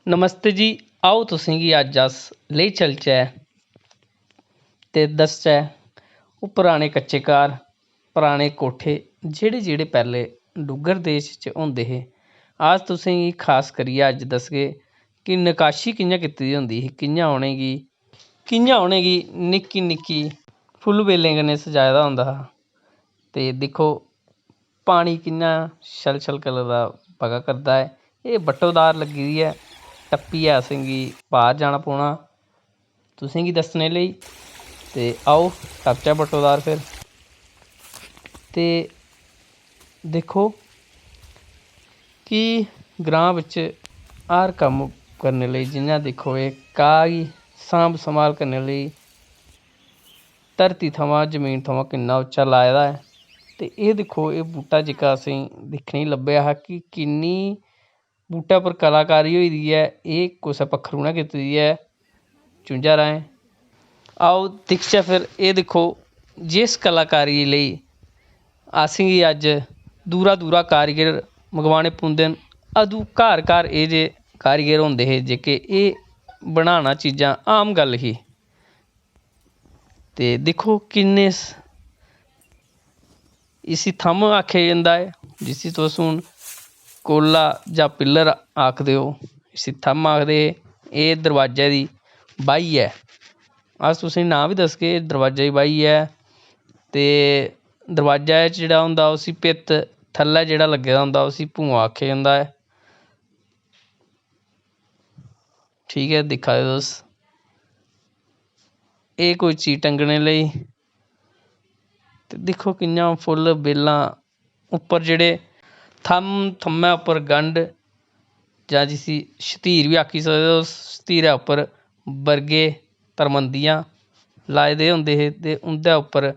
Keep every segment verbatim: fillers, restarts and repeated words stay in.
नमस्ते जी, आओ तुसेंगी अज्ज अस लेई चलचै ते दसचै ओह् पराने कच्चे घर, पराने कोठे, जेह्ड़े जेह्ड़े पैह्ले डुग्गर देश च होंदे हे। अस तुसेंगी खास करियै अज्ज दसगे कि नकाशी कि'यां कीती दी होंदी ही, कि'यां उ'नेंगी, कि'यां उ'नेंगी निक्की निक्की फुल्ल बेलें कन्नै सजाए दा होंदा हा। ते दिक्खो, पानी किन्ना छल छल कलर दा बगा करदा ऐ। एह् बट्टोदार लग्गी दी ऐ, टप्पियै असेंगी पार जाना पौना तुसेंगी दस्सने लेई। ते आओ, टपचै बट्टोदार फिर। ते दिक्खो कि ग्रांऽ बिच्च हर कम्म करने लेई, जि'यां दिक्खो, एह् घाऽ गी सांभ सम्हाल करने लेई धरती थमां, जमीन थमां किन्ना उच्चा लाए दा ऐ। ते एह् दिक्खो, एह् बूह्टा जेह्का असेंगी दिक्खने गी लब्भेआ हा कि किन्नी बूह्टे पर कलाकारी होई दी ऐ, एह् कुसै पक्खरू ने कीती दी ऐ चुंझा राहें। आओ दिखचै फिर, एह् दिक्खो, जिस कलाकारी लेई असेंगी अज्ज दूरा दूरा कारीगर मंगवाने पौंदे न, अदूं घर घर एह् जे कारीगर होंदे हे जेह्के एह् बनाना चीजां आम गल्ल ही। ते दिक्खो किन्ने स-, इसी थम्म आखेआ जंदा ऐ, जिसी तुस हून कोला जां पिल्लर आखदे ओ, इसी थम्म आखदे। एह् दरोआजै दी बाही ऐ, अस तुसेंगी नांऽ बी दसगे। दरोआजै दी बाही ऐ ते दरोआजै च जेह्ड़ा होंदा उसी भित्त थल्लै जेह्ड़ा लग्गे दा होंदा उसी भुआं आखेआ जंदा ऐ। ठीक ऐ, दिक्खा दे तुस, एह् कोई चीज टंगने लेई। ते दिक्खो कि'यां फुल्ल बेलां उप्पर जेह्ड़े थम्म, थम्मै उप्पर गंढ जां जिसी शतीर बी आक्खी सकदे तुस, शतीरै उप्पर बरगे, तरमंदियां लाए दे होंदे हे ते उं'दे उप्पर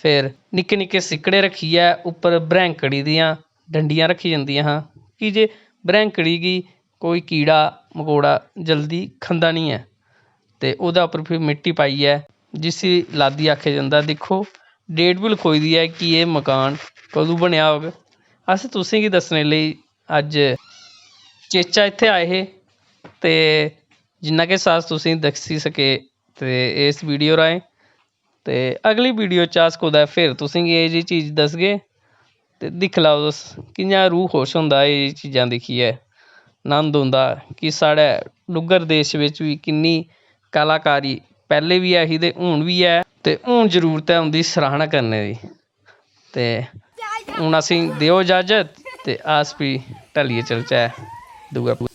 फिर निक्के निक्के सिक्कड़े रक्खियै उप्पर बरैंकड़ी दियां डंडियां रक्खी जंदियां हां, की जे बरैंकड़ी गी कोई कीड़ा मकोड़ा जल्दी खंदा निं ऐ। ते ओह्दे उप्पर फ्ही मिट्टी पाइयै जिसी लाद्दी आखेआ जंदा। दिक्खो, डेट बी लखोई दी ऐ कि एह् मकान कदूं बनेआ होग। अस तुसेंगी दस्सने लेई अज्ज चेचा इत्थै आए हे ते जिन्ना किश अस तुसेंगी दस्सी सके ते इस वीडियो राहें। ते अगली वीडियो च अस कुतै फिर तुसेंगी एह् जेही चीज दसगे ते दिक्खी लैओ तुस कि'यां रूह खुश होंदा एह् चीजां दिक्खियै। नंद औंदा कि साढ़े डुग्गर देश बिच बी किन्नी कलाकारी पैह्लें बी ऐ ही ते हून बी ऐ ते हून जरूरत ऐ उं'दी सराहना करने दी। ते हून असेंगी देओ इजाजत ते अस भी ढलियै चलचै दूआ।